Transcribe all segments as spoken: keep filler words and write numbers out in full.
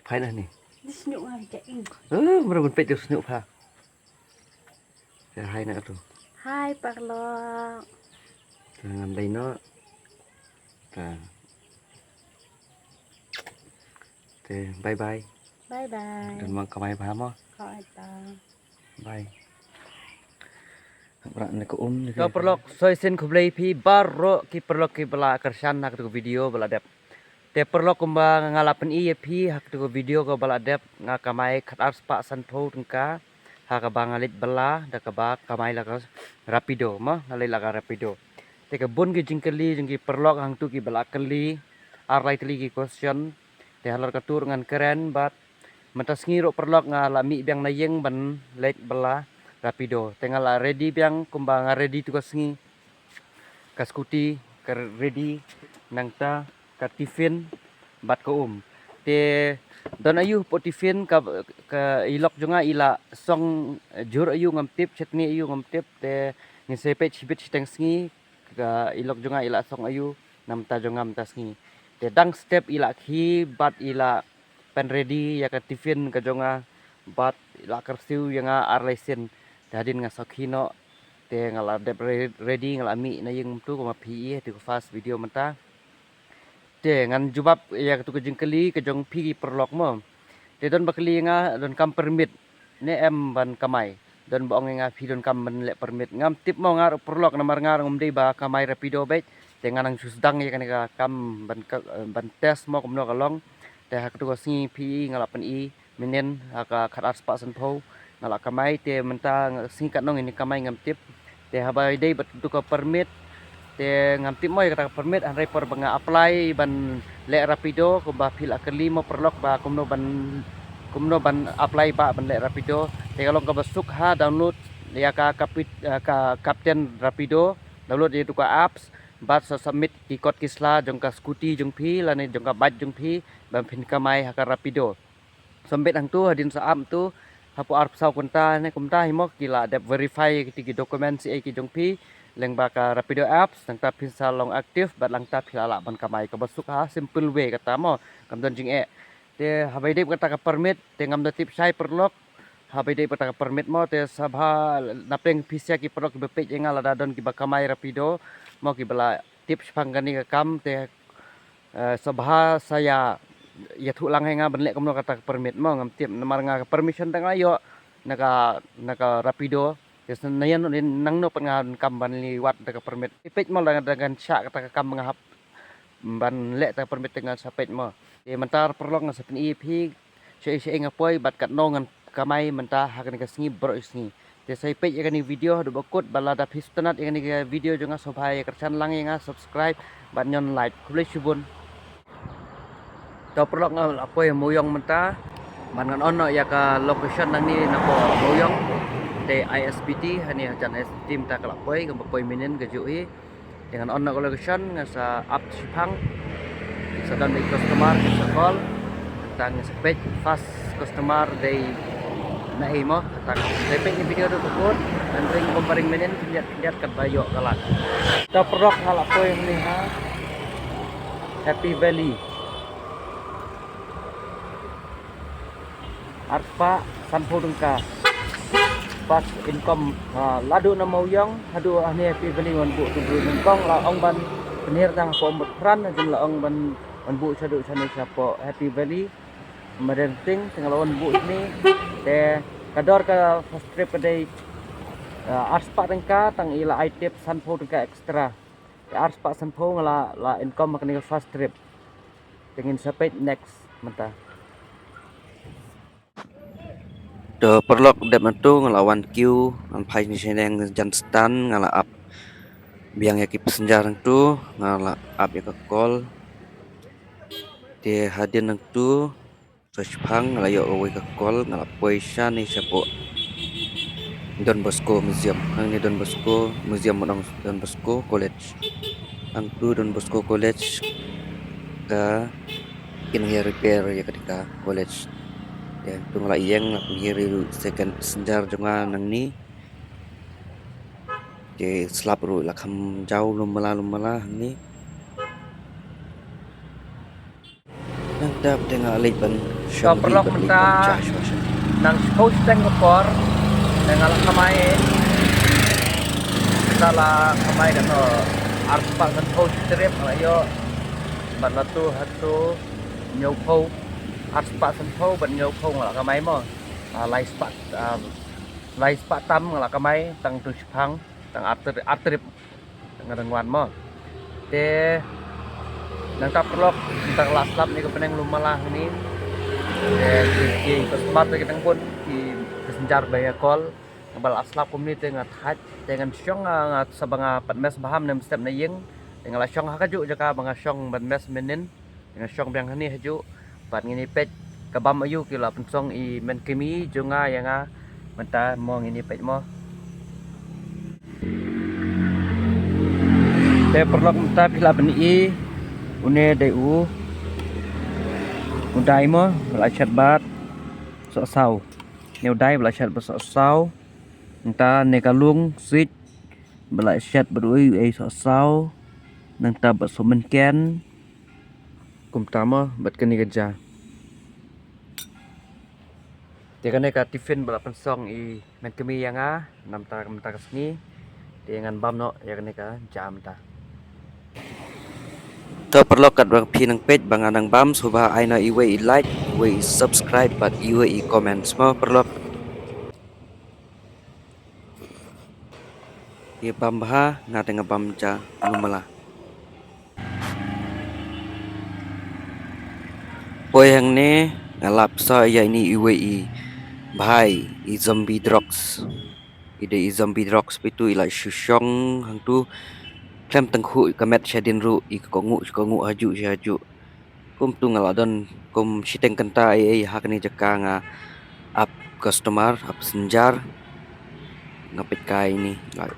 Phai na ni. Di snyuk nga ka ing. Eh, mara ban peit tu snyuk pha. Ya, hai na tu. Hai, parlok. Ngam dei no. Ta. Te, bye bye. Bye bye. Don mang kamai pha mo. Khoi ta. Bye. Bra ne ko um ne. Ka parlok soi sin khublei phi baroh ki parlok ki ba la kyrshan ha ka tu video ba la dep. Te parlok kumba nga la pyni ïa phi ha ka tu video kaba la dep nga kamai khat ar spah sanphew tyngka ha kaba nga leit bylla da kaba kamai la ka Rapido mo nga leit la ka Rapido. Te ka bun ki jingkylli jong ki parlok hangtu ki ba la kylli ar lai tylli ki question. Te halor ka tur ngan kren bad mynta sngi ruh parlok nga la mih biang na ïing ban leit bylla Rapido. Te nga la ready biang kumba nga ready tu ka sngi. Ka scooty ka ready nangta ka tiffin bad ka um. Te don aïu po tiffin ka ka i lok jong nga i la song jur aïu ngam tip chutney aïu ngam tip te ngin sa peit shibit shiteng sngi ka i lok jong nga i la song aïu namta jong nga mynta sngi. Te dang step i la khie bad i la pynready ïa ka tiffin ka jong nga bad i la kyrsiew ïa nga ar lai sien. Te hadien nga sa khie noh te nga la dep re- ready nga la mih na ïing mynta kumba phi i ha tu ka first video mynta. Te ngan jubab ïa ka tu ka jingkylli ka jong phi ki parlok mo. Te don ba kylli nga don kam permit ne em ban kamai. Don ba ong ïa nga phi don kam ban leh permit ngam tip mo nga ruh parlok namar nga ruh ngam dei ba kamai Rapido beit. Te nga nang shu sdang ïa kane ka kam ban ka- ban test mo kumno ka long. Te ha ka tu ka sngi phi i nga la pyni mynnin ha ka khat ar spah sanphew nga la kamai te mynta sngi katno ngin kamai ngam tip. Te haba dei bad tu ka permit te ngam tip mo ïa kata ka permit hynrei por ba nga apply ban leh Rapido kumba phi la kylli mo parlok ba kumno ban kumno ban apply ba ban leh Rapido. Te ka long kaba suk ha download ïa ka kapit- eh, ka Captain Rapido, download ïa tu ka apps bad sa submit ki kot ki sla jong ka scooty jong phi lane jong ka bike jong phi ban phin kamai ha ka Rapido. Sombit hangtu hadien sa ap tu hapoh arphew saw kynta ne kumta hi mo ki la dep verify kiti ki document C A ki jong phi lyngba ka Rapido apps nangta phin sa long active bad nangta phi la lah ban kamai kaba suk ha simple way kata mo kam don jingeh. Te haba ïadei bad kata ka permit te ngam da tip shai parlok. Haba ïadei bad kata ka permit mo te sa bha na pdeng phi sa ki parlok kiba peit ïa nga lada don kiba kamai Rapido mo kiba la tip shaphang kane ka kam te eh, sa bha sa ïa ïathuh lang ïa nga ban leh kumno kata ka permit mo ngam tip namar nga ka permission tang la ïoh na ka na ka Rapido. Te sa na ïa nangno pat nga kam ban leh wat da ka permit. Peit mo la da ngan shah kata ka kam nga hap ban leh ta ka permit te ngan sa peit mo. Te mynta parlok nga sa pyni ïa phi shaei shaei nga poi bad katno ngan kamai mynta ha kane ka sngi baroh sngi. Te sa ïa peit ïa kane video haduh ba kut bad lada phi sngewtynnat ïa kane ka video jong nga sngewbha ïa kyrshan lang ïa nga subscribe bad ñion like. Khublei shibun. To parlok nga la poi Mawïong mynta. Bad ngan on noh ïa ka location nangne napoh Mawïong. Te I S B T hangne hajan I S B T mynta ka la poi kaba poi mynnin ka juh hi. Te ngan on noh ka location nga sa ap shipang. Sa don dei customer ki sa call. Tang nga sa peit first customer dei na ei mo. Tang sa peit ïa video tu tukut. Ngan ring bom baring mynnin khyndiat khyndiat katba ïoh ka lad. Ta parlok nga la poi mynne ha Happy Valley. Arspah sanphew tyngka. First income, ah, la duh na Mawïong haduh hangne Happy Valley wan buh tu bru nyngkong la ong ban pynhiar tang hapoh Mutphran hajin la ong ban wan buh shaduh shane shapoh Happy Valley. Madan ting tang la wan buh shane te ka dor ka first trip ka dei, ah, arspah tyngka tang i la ai tip sanphew tyngka extra. Te arspah sanphew nga la la income ha kane ka first trip. Te ngin sa peit next mynta. To parlok dep na tu nga la wan queue ngan phai ni shneng jan stand nga la ap biang ïa ki passenger nang tu nga la ap ïa ka call. Te hadien nang tu sa shipang nga la ïoh kawei ka call nga la poi shane shapoh Don Bosco Museum. Hangne Don Bosco Museum, Don Bosco College. Hangtu Don Bosco College ka kin hiar repair ïa kata ka college. Te tu nga la ïeng nga pynhiar ïa u second passenger jong nga nangne. Te slap ruh la kham jaw lum mala lum mala hangne. Nangta te nga leit ban Ka paralok mynta nang shiphew shiteng ka por, nang nga la kamai, nga la kamai katno, arspah sanphew shi trip nga la ïoh, bad la tu hato hynñiewphew, arspah sanphew bad hynñiewphew nga la kamai mo. Ah, laispah, ah, laispah tam nga la kamai tang tu shipang, tang ar trip, ar trip nga dang wan mo. Te nangta paralok, nangta la slap ne ka bneng Lumala hangne. Te ki, ki customer te ki dang bun, ki passenger ba ïa call. Nga ba la slap kumne te nga thait, te ngan shong nga, nga sa ba nga pat mes bha ne mynstep na ïing. Te nga la shong ha kajuh jaka ba nga shong ban mes mynnin. Nga shong biang hangne hajuh. Bad ngin ïa peit ka bam aïu ki la pynsong i men kmie jong nga ïa nga. Mynta mo ngin ïa peit mo. Te paralok mynta phi lah ban i une dei u, u dai mo, ba la shet bad sohsaw. Ne u dai ba la shet bad sohsaw. Nangta ne ka lung switch ba la shet bad u ei u ei sohsaw. Nangta bad sohmynken. Kumta mo bad kane ka ja. Te kane ka tiffin ba la pynsong i men kmie ïa nga namar mynta ka sngi. Te ngan bam noh ïa kane ka ja mynta. To paralok, katba phi nang peit ba nga nang bam, sngewbha ai noh iwei i like, iwei i subscribe bad iwei i comments mo paralok. Ïa bam bha, nga te nga bam ja Lumala. Poi hangne nga lap sa ïa ini iwei i bhai i zombie drugs. I dei i zombie drugs phi tu i la shu shong hangtu. Khlem tyngkhuh ka met shadien ruh, i kohnguh kohnguh hajuh sha hajuh. Kumtu nga la don kum shiteng kynta ei ei ha kane jaka nga ap customer, ap passenger. Nga peit kai ni la.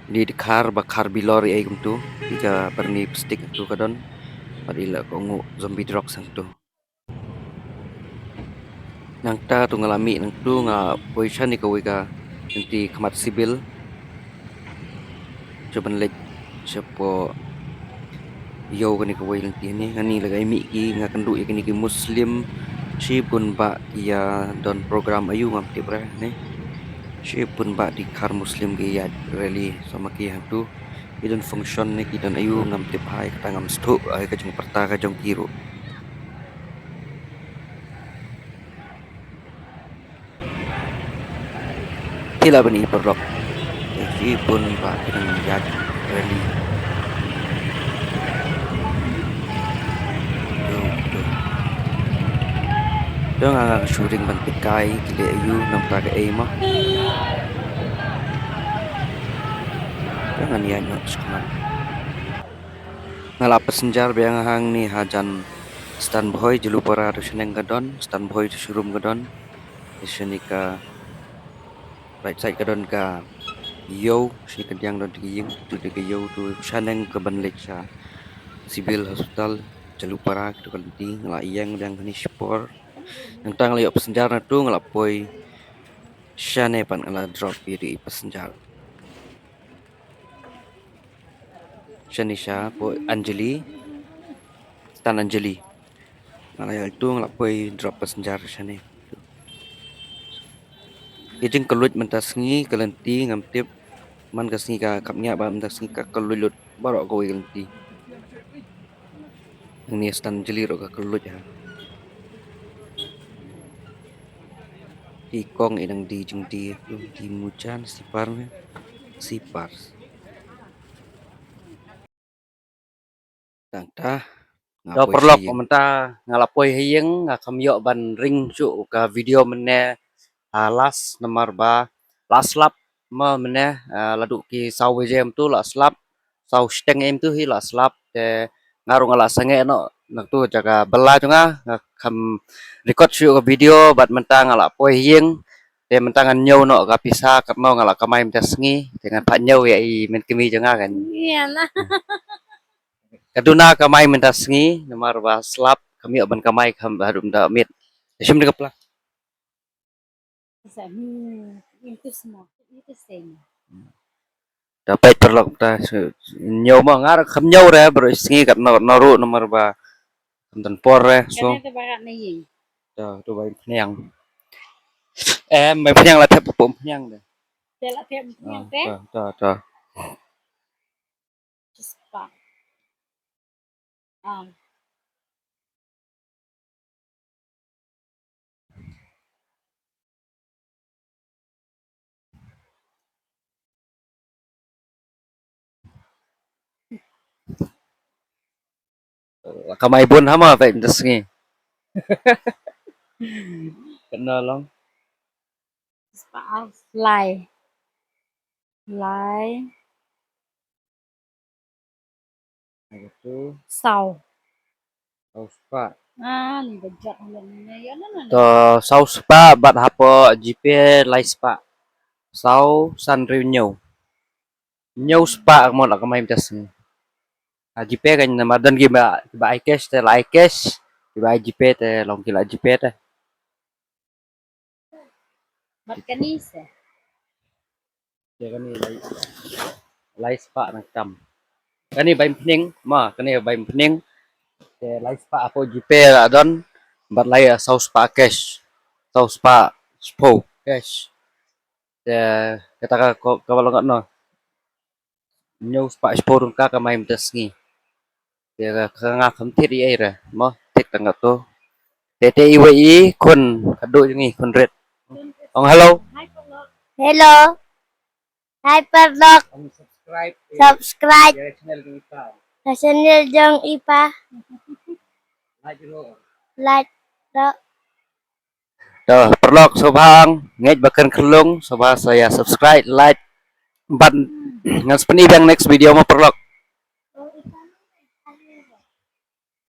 Ni dkhar ba khar bilor ei ei kumtu. Ïa ka byrni plastik tu ka don. Bad i la kohnguh zombie drugs hangtu. Nangta tu nga la mih nangtu nga poi shane kawei ka lynti khmat Civil. Sha ban leit shapoh ïew kane kawei lynti ne, nga ni la ka mih ki, nga kynduh ïa kine ki Muslim. Shibun bah ïa don program aïu ngam tip re ne. Shibun bah dkhar Muslim ki ïaid rally sama ki hangtu. Ki don function ne ki don aïu ngam tip hai, kata ngam sngewthuh hai ka jingpyrta ka jong ki ruh. Te la ban i paralok. Te shibun bah ki dang ïaid rally. Tu, tu. Te nga nga shu ring ban peit kai ki leh aïu namar ka ei mo. Te ngan ïaid noh shakhmat. Nga la passenger biang hangne hajan Stan Bhoi Jhalupara tu shaneng ka don, Stan Bhoi tu showroom ka don. Te shane ka right side ka don ka ïew, shane ka diang don ka ïing, tu dei ka ïew tu shaneng ka ban leit sha Civil Hospital Jhalupara, tu ka lynti. Nga la ïeng biang hangne shipor. Nangta nga la ïoh passenger na tu nga la poi shane pat nga la drop ïa i passenger. Shane shapoh Anjali, Stan Anjali. Nga la ïaltu nga la poi drop passenger shane. Ka jingkylluid mynta sngi ka lynti ngam tip. Man ka sngi ka khapngiah bad mynta sngi ka kylluid lut baroh kawei ka lynti. Hangne Stan Anjali ruh ka kylluid ha. Ki kong i dang die jingdie, die mujan, sipar ne. Sipar. Tang ta. Nga poi paralok mynta nga la poi ha ïing, nga kham ïoh ban ring shuh ka video mynne, ah, last namar ba la slap ma mynne, ah, la duh ki saw baje myntu la slap, saw shiteng myntu hi la slap, te nga ruh nga la sangeh noh nangtu jaka bylla jong nga, nga kham record shuh ka video bad mynta nga la poi ha ïing. Te mynta ngan ñiew noh ka pisa katno nga la kamai mynta sngi, te ngan pat ñiew ïa i men kmie jong nga kan. Ïa la. Ka duna kamai mynta sngi, namar ba slap, kam ïoh ban kamai kham haduh mynta miet. Te shim da ka pla. Da peit paralok mynta, ñiew ma nga ruh kham ñiew re, baroh sngi katno katno ruh namar ba kham don por re, so. To, to bai phniang. Em, bai phniang la thep pum phniang de. Te la thep phniang te. To, to, to. Spah. Ah. Kamai bun hama bai mynta sngi. Kena long. Spah, lai. Lai. Ai ka tu. Saw. Saw spah. Ah, ni bajak halor ni, ya, na, na, na. To, saw spah bad hapoh GPay lai spah. Saw san hynriew hynñiew. Hynñiew spah ka mut la kamai mynta sngi. Ah, GPay kan namar don kiba, kiba ai cash te la ai cash, kiba ai GPay te long ki la GPay te. Bad kane se. Te kane lai, lai spah na kam. Kane bai phniang, ma, kane bai phniang. Te lai spah hapoh GPay la don, bad lai, eh, saw spah cash. Saw spah shiphew cash. Te kata ka, ko, kaba long katno. Hynñiew spah shiphew tyngka kamai mynta sngi. Te ka, ka nga kam thied ei ei re, mo, thied tang katto. Te te iwei i khun, khadduh jong ngi khun rit. Ong hello. Hello. Hi paralok. Ong subscribe. Subscribe. Ïa channel jong i pa. Ïa channel jong i pa. Like ruh. Like ruh. To, paralok sngewbha ngeit ba kren kyrlung, sngewbha sa ïa subscribe, like, bad ngan sa pyni biang next video mo paralok.